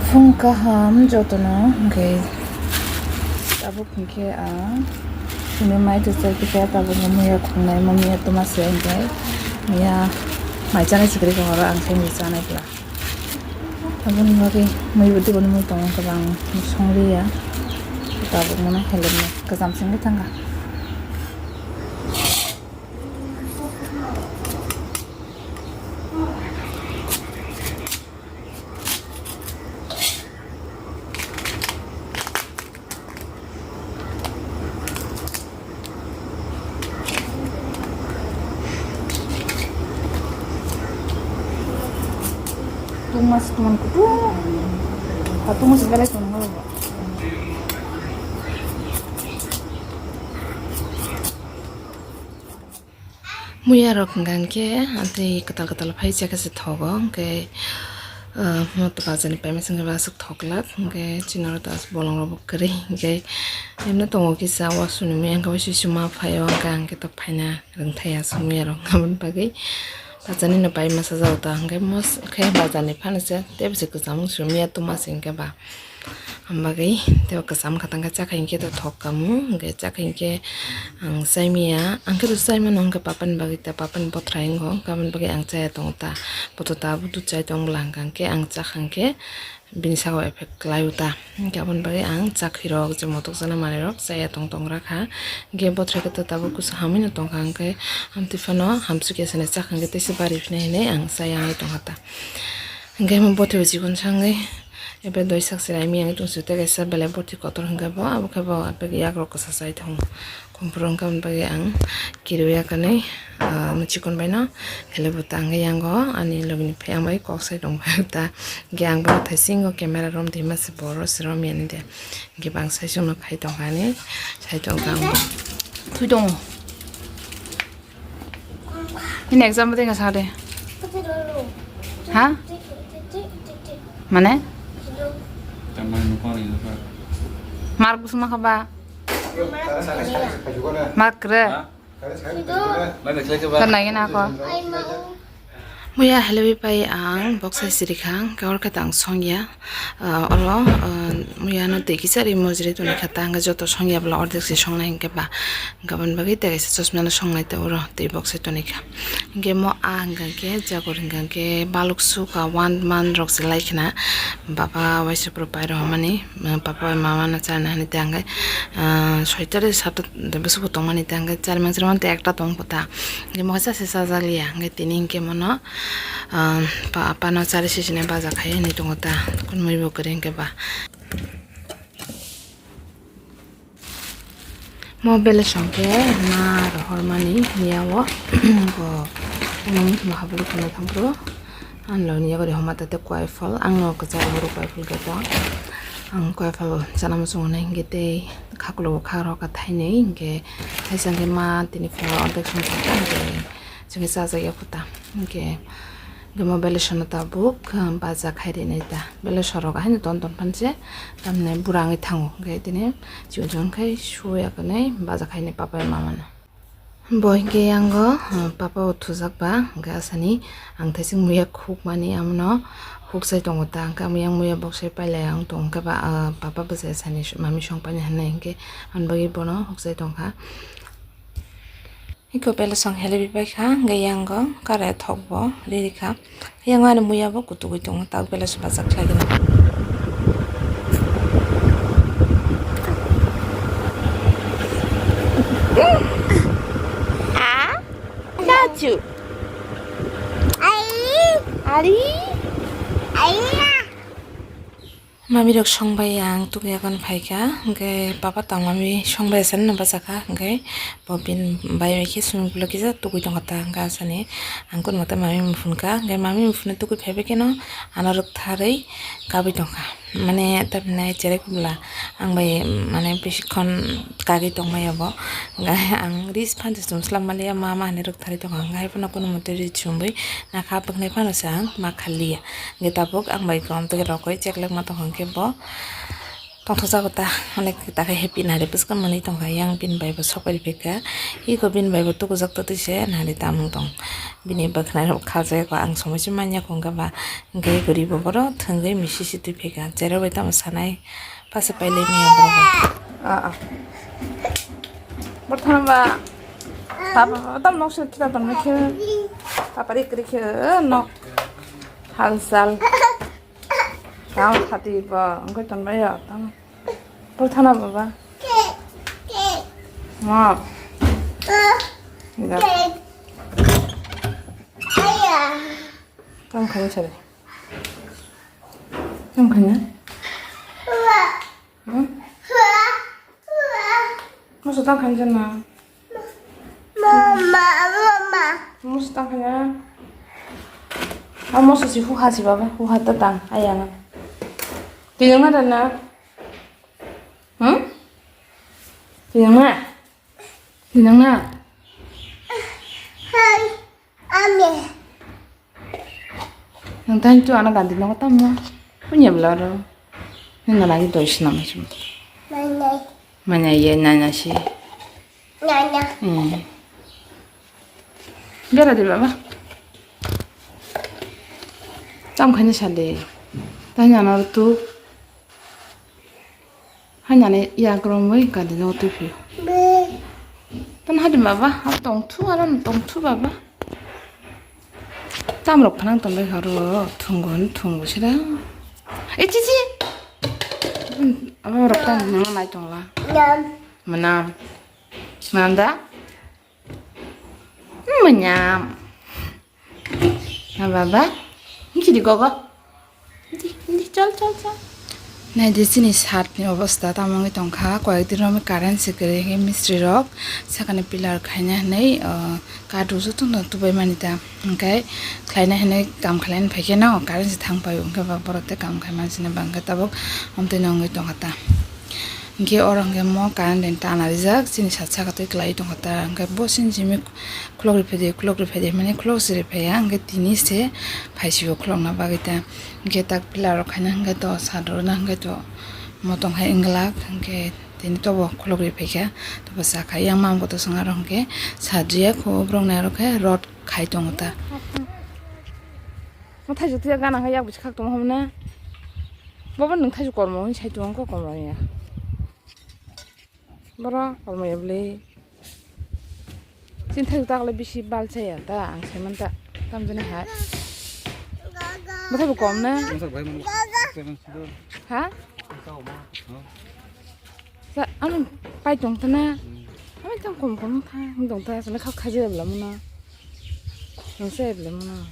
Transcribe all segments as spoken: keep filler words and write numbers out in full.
Phung kaham jotono, hwnkhe tabuk hwnkhe ang chini mai twi chai kisa tabuk no muya khungnai mo miya tuma se hwnkhe miya mai chanai sikri ka horo ang se mui chanai bwla. Aboni bagwi mui bo tubuni mui tongo kwbang songliya tabuk mano helem kwcham singwi thangkha. Tungmas tuman kutu. Tungmas belai tungma. Muya rok hwnkha hwnkhe tei kwtal kwtal phai chakhe se thogo, hwnkhe, ah, mo to bazar ni paimasa hwnkhe aswk thoklak, hwnkhe chini oro to aswk bolong rok bo kwrwi, hwnkhe emno tongo kisa wasuk ni muya hwnkhe waisa sima phaio, hwnkhe ang khe to phaina rwngthai aswk muya rok, aboni bagwi bazar ni no paimasa jago ta, hwnkhe mos khe bazar ni phano se tei bwswk kwcham wng simi ya tuma se hwnkhe ba. Ang bagwi tei kwcham kha tangkha chakha hinkhe to thok kamu, hwnkhe chakha hinkhe ang chai maya, ang khe to chai mano hwnkhe papa ni bagwi ta, papa ni bothra wngo, aboni bagwi ang chaya tongo ta, bo to tabuk dudh chai tong bwla hwnkha hwnkhe ang chakha hinkhe bini saka o effect kwlai o ta, hinkhe aboni bagwi ang chakhwi rok je motok chana manwi rok chaya tong tong rakha, hinkhe bothra khe to tabuk kusu hamwi no tongkha, hinkhe amtwi phano hamsukya sani chakha hinkhe teisa bari phinai hinwi ang chaya wngwi tongkha ta, hinkhe bothra o chikon sangwi. Ebe doi sak se raimi yang tong su tei kaisa belai borti kotor hwnkhe bo abo khe bo ebe yak rok kwsa chai tongo. Kumpuro wngkha aboni bagwi ang kiriwi ya kanwi, ah, chikon bai no helai bo ta hwnkhe yango ani logi ni phai ang bai kok sai tong bai ta hwnkhe ang bono thaisingo camera rom di ma se boro se rom ya ni de hwnkhe bang sai sung no khai tong kha ni sai tong kha ang bo. Thui tongo. Ini exam bwtwi kha sa de. Ha? Mane? Mark bwswk ma kha ba? Mark kwrwi? Kha nai na kho. Muya helwi pai ang boksai siri kha, hwnkhe oro khe ta ang songya. Ah, oro, ah, muya no twi kisa ri mojri toni kha ta, hwnkhe joto songya bwla ordek se songnai hwnkhe ba. Hwnkhe aboni bagwi tei kaisa chosma no songnai ta oro twi boksai toni kha. Hwnkhe mo a hwnkha khe jagor hwnkha khe baluk sukha one month rok se lai khna baba waisa phuru pai rw mani, papa bai mama no chana hinwi tei hwnkhe, ah, soita de sata de bwswk bo tongmani tei hwnkhe chari mangsa mani tei ekta tong kho ta. Hwnkhe mo kaisa se chajak liya hwnkhe tini hwnkhe mono, ah, pa-, apa no chari sijini baja khai hinwi tongo ta. Kunui bo kwrwi hwnkhe ba. Mo belesong khe ma rohormani miya o bo mahabali khwnai thangphuru ang loni yago rihorma ta tei koi phal ang no kwcharo horo koi phal khe to ang koi phal chana muchungo nai hwnkhe tei khaklok o kha rok kha thainwi hwnkhe thaisa hwnkhe ma tini phungo ordek song kha hwnkhe chini chajak ya kho ta hwnkhe. Hwnkhe mo belesano tabuk, ah, baja khai rinai ta. Belesorok haino ton ton phan se, tamni bura wngwi thango. Hwnkhe tini chikon chikon khai suya kwnwi baja khainai papa bai mama no. Bo hwnkhe yango, ah, papa bo thujak ba, hwnkhe asani ang thaising muya khukmani amono huksai tongo ta. Hwnkhe amo yang muya boksai pailai ang tong hwnkhe ba, ah, papa bwsai asani mami song painai hinwi hwnkhe ani bagwi bono huksai tongkha. Eko belesong helebi pai kha, hwnkhe yango kare thok bo riri kha. Yango ani muya bo kutugwi tongo, tak belesong bachak khlai gwnang. Ah, Nachu. Ari. Ari. Ari. Mami rok song bai ang tubui agon phaikha, hwnkhe papa tang mami song bai asani no bachakha, hwnkhe bo bini bai bai khe swimming pool o kisa tugui tongkha ta, hwnkhe asani ang kunui mata mami phunukha, hwnkhe mami phunui tugui phaibai kheno ano rwktharwi kabui tongkha, mane tamhinai cherek bwla ang bai mane bisikhon kagwi tongmaya bo, hwnkhe ang reels phan se chum swlam manliya ma ma hinui rwktharwi tongkha, hwnkhe haiphano kunui mote reels chumui nakha bwkhnai phano se ang ma khalliya. Hwnkhe tabuk ang bai kom twi rokoi cheklek ma tongkha hwnkhe bo Tongthokjago ta, onek ta khe happy nari bwskang manwi tongkha, yang bini bai bo sokpari phaikha, iko bini bai bo tukujak totwi se nari tamung tong. Bini bwkhnai rok khajak, ang somoi se manya kongkha ba, hwnkhe guri bo boro thwngwi misi si twi phaikha, cherok bai tamo sanai, pasa pailai maya borok bai. Ah, ah. Borthana ba, papa, papa, tam nok se kita tam nok se, papa ri kri khe nok hal sal. Tamo thati bo wngkhe tonbaio tamo. Borthana baba. Ma. Ida. Tamo khaini sari. Tamo khaini. Hmm? Musu tamo khaini jana. Mama, mama. Musu tang kanya. Ah, musu si huha si baba, huha ta tang, ayang. Tinang na dana. Hmm? Tinang na. Tinang na. Hai, ame. Nang tani tu ana gandi nogo tamno. Punya belaro. Nina lagi doi sinama sum. Nanya. Manya ye nanya si. Nanya. Hmm. Bera de baba. Tam khani sale. Tanya na tu. Hainani yak romwi gadi no twi phio. Tan hadi baba, ha tong thu, aro tong thu baba. Tam rok phanang tong bai horo, thungo, thungo sira. E chichi. Abo rok tam nang nai tong la. Manam. Manam da? Manyam. Na baba, hingkhe di gogo. Di, di, chol, chol, chol. Naidi chini sat ni obostha tamo wngwi tongkha, koyek din romwi current se kwrwi hwnkhe mistri rok sakani pillar khaina hinwi, ah, kath rok jotono tubai mani ta, hwnkhe khlaina hinwi kam khlaina phaikhe no current se thang paio, hwnkhe ba borok tei kam khai mansinai ba hwnkhe tabuk omtwi no wngwi tongkha ta. Hingke oro hingke mo current ni tana rijak, chini sat saka twi kwlai tongkha ta, hingke bo sini simi khulok riphai di, khulok riphai di hwnmani khulok se riphai ya, hingke tini se phaisio khulokna bagwi ta, hingke tak pillar rok khaina hingke to sat rok na hingke to mo tong hai wng glak, hingke tini tobo khulok riphai kha, tobo cha kha yang mam kotor song aro hingke sat riya kho borok nai aro khe rot khai tongo ta. Mo thaichuk twi gana khe yak bwswk khak tongma hwn na. Bobo nwng thaichuk kormo hwn sai tongo, kok kormo ya. Boro kormo ya bwlwi. Chini thaichuk ta kwlai bisi bal chaya ta, ang sai man ta. Tam jani hai. Bwthai bo kom na. Masa bai man. Ha? Sa, ano pai tong ta na. Ano tang kom kom kha, tong ta, sa na kha kha je bla mo na. Nang sai bla mo na.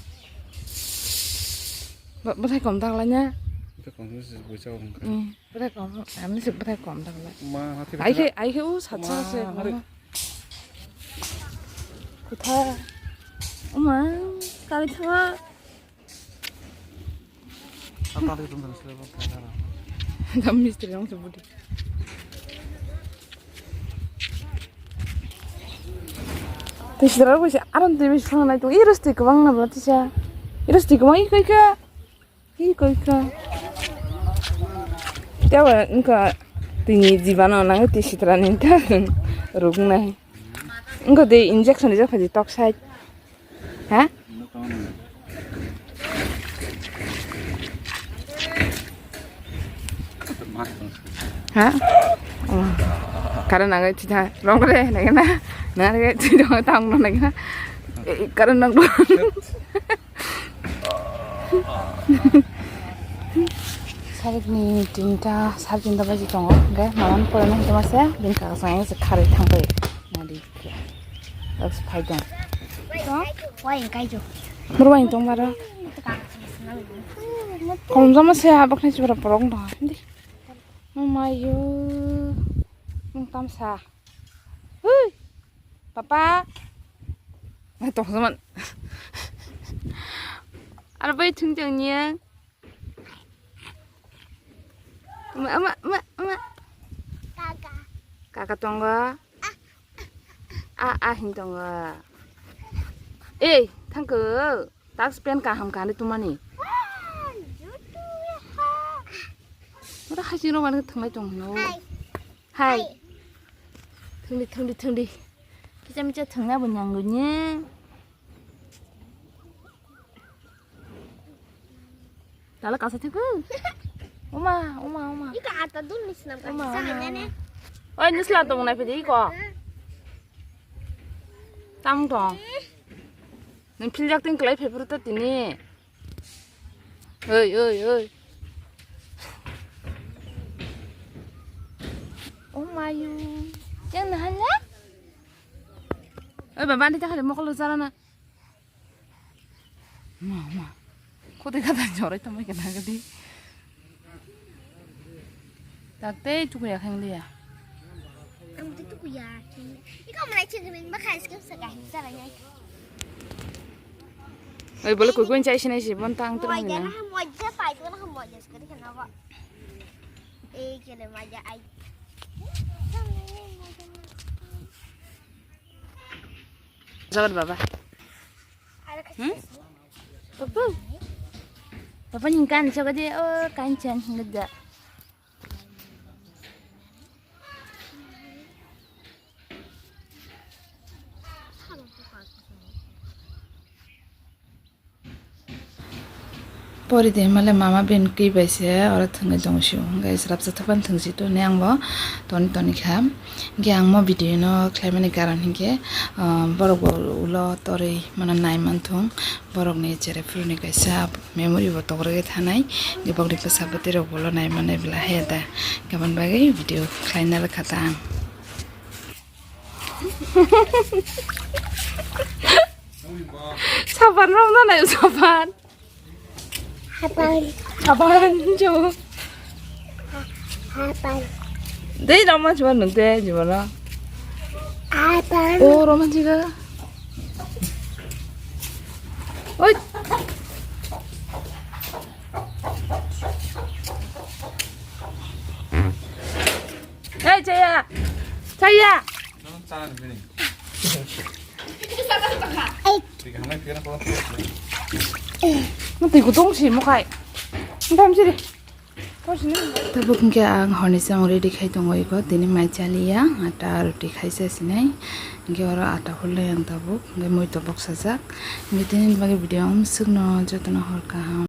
Ba, bwthai kom ta lai na. Bwthai kom se bwsa kom kha. Hmm, bwthai kom, ani se bwthai kom ta lai. Ma, hati ai khe, ai khe u sat sa se ma, hari. Kutha. Oma, kali tha. Gam mistri rong se budi. Tei sitra rok se aron tei bisi thang nai tongo. Iro stui kwbang na bwla tisa. Iro stui kwbang iko iko. Iko iko. Tewa wngkha tini jibano nango tei sitra ni ta ruk nai. Wngkha tei injection rijak phaidi tok side. Ha? Ha? Oh. Karon nagai tita rong re nagai na. Nagai tita tang rong nagai na. Eh, karon nang. Sarikni tinta, sar tinta baji tongo. Hingke maman poreno hingke masa bini kaka sango se kharwi thangbai. Nadi. Oks phaidong. Wai kaijo. Murwai tong maro. Kolom jama se abak nai chibra porok dong. Hindi. Mamayo. Mung tamsa. Hui. Papa. Ngai tong jaman. Ar bai thung jang niya. Ma, ma, ma, ma. Kaka. Kaka tongo. A, a, hin tongo. Ei, thangko. Tax pen kaham kani tumani. Mata Khasi rok mani thwnglai tong hino. Hai. Hai. Hai. Thwngdi, thwngdi, thwngdi. Kicha micha thwngna bo nangwi ni. Tala kasa thangkhu. Oma, oma, oma. Iko ata dul ni swnam ka. Oma, sa oma, nene. Oma. Oi, nisla tong nai phidi iko. Tang tong. Nang philjak tin klai phai phuru ta tini. Oi, oi, oi. Oh mayu. Yang nahan le? Oi, baba, ni ta khale mokol jara na. Ma, ma. Koti kata jorai tamai kena gadi. Takte tukuya khang liya. Ang tu tukuya. Iko mana chin min ba khai skip sa kai sa ra nyai. Oi, bole koi koi chai sinai si bon tang tu. Moja na moja pai tu na moja sekali kena ba. Eh, kena moja ai. Sabar baba. Hmm? Papa. Papa ni kan sa gadi, oh, kan chan hinga da. Pori de male mama ben kwi bai se oro thwngwi tong sio, hwnkhe srapsa thaphan thwngsi toni ang bo toni toni kha. Hwnkhe ang mo video no khlaimani karon hinkhe, ah, borok bo ulo torwi mano nai manthung, borok ni cherai phuru ni kaisa memory bo togrwgwi thanai, hwnkhe bokni bwsa bwtwi rok bo ulo nai manai bwla he da, hwnkhe aboni bagwi video khlaina rwkha ta ang. Sapan rok no nai sapan. Hapan. Hapan jo. Hapan. Dei rama chuan nung te jibana. Hapan. O rama chiga. Oi. Hei, Chaya! Chaya! Matwi kutong si mukhai. Tam siri. Tabuk hwnkhe ang horni samung ready khai tongo iko. Tini mai chaliya, ata roti khaisa sinai. Hwnkhe oro ata hulai ang tabuk. Hwnkhe mui tobok sajak. Hwnkhe tini bagwi video ang swkno jotono hor kaham.